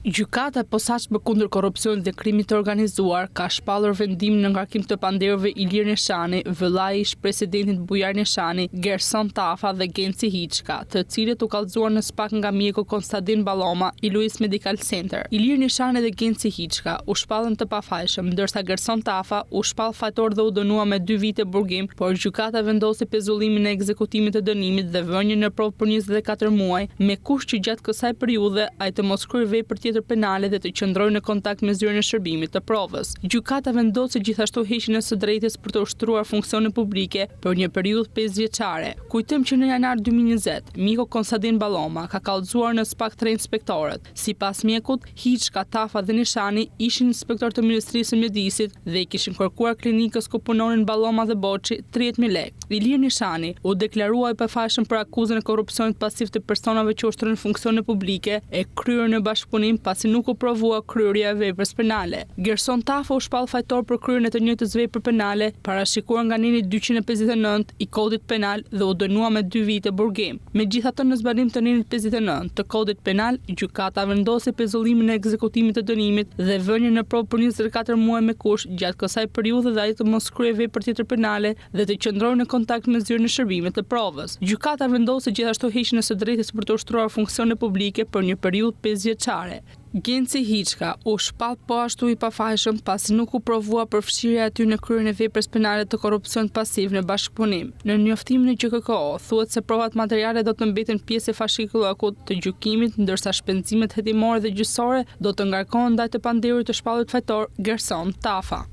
Gjykata e Posaçme kundër Korrupsionit dhe Krimit të Organizuar ka shpallur vendimin në ngarkim të pandehurve Ilir Nishani, vëllai i ish-presidentit Bujar Nishani, Gerson Tafa dhe Genci Hiçka, të cilët u kallëzuan në SPAK nga mjeku Konstandin Balloma i Luiz Medical Center. Ilir Nishani dhe Genci Hiçka u shpallën të pafajshëm, ndërsa Gerson Tafa u shpall fajtor dhe u dënua me dy vite burgim, por gjykata vendosi pezullimin e ekzekutimit të dënimit dhe vënien në provë për 24 muaj, me kusht që gjatë kësaj periudhe ai të mos kryejë vepër tjetër penale dhe të qëndrojë në kontakt me zyrën e shërbimit të provës. Gjykata vendosi gjithashtu heqjen e së drejtës për të ushtruar funksione publike për një periudhë pesëvjeçare. Kujtojmë që në janar 2020, mjeku Konstandin Balloma ka kallëzuar në SPAK tre inspektorët. Sipas mjekut, Hiçka, Tafa dhe Nishani ishin inspektorë të Ministrisë së Mjedisit dhe i kishin kërkuar klinikës ku punonin Balloma dhe Boçi 30.000 lekë. Ilir Nishani u deklarua i pafajshëm për akuzën e korrupsionit pasiv të personave që ushtrojnë funksione publike e kryer në bashkëpunim pasi nuk u provua kryerja e veprës penale. Gerson Tafa u shpall fajtor për kryerjen e të njëjtës vepër penale, parashikuar nga neni 259 i Kodit Penal dhe u dënua me dy vite burgim. Megjithatë në zbatim të nenit 59 të Kodit Penal, gjykata vendosi pezullimin e ekzekutimit të dënimit dhe vënien në provë për 24 muaj me kusht gjatë kësaj periudhe dhe ai të mos kryejë vepër tjetër penale dhe të qëndrojë në kontakt me zyrën e shërbimit të provës. Gjykata vendosi gjithashtu heqjen e së drejtës për të ushtruar funksione publike për një periudhë pesëvjeçare. Genci Hiçka u shpall po ashtu i pafajshëm pasi nuk u provua përfshirja e tij në kryerjen e veprës penale të korrupsionit pasiv në bashkëpunim. Në njoftimin e GJKKO thuhet se provat materiale do të mbeten pjesë e fashikullëkut të gjykimit, ndërsa shpenzimet hetimore dhe gjyqësore do të ngarkohen ndaj të pandehurit të shpallurit fajtor Gerson Tafa.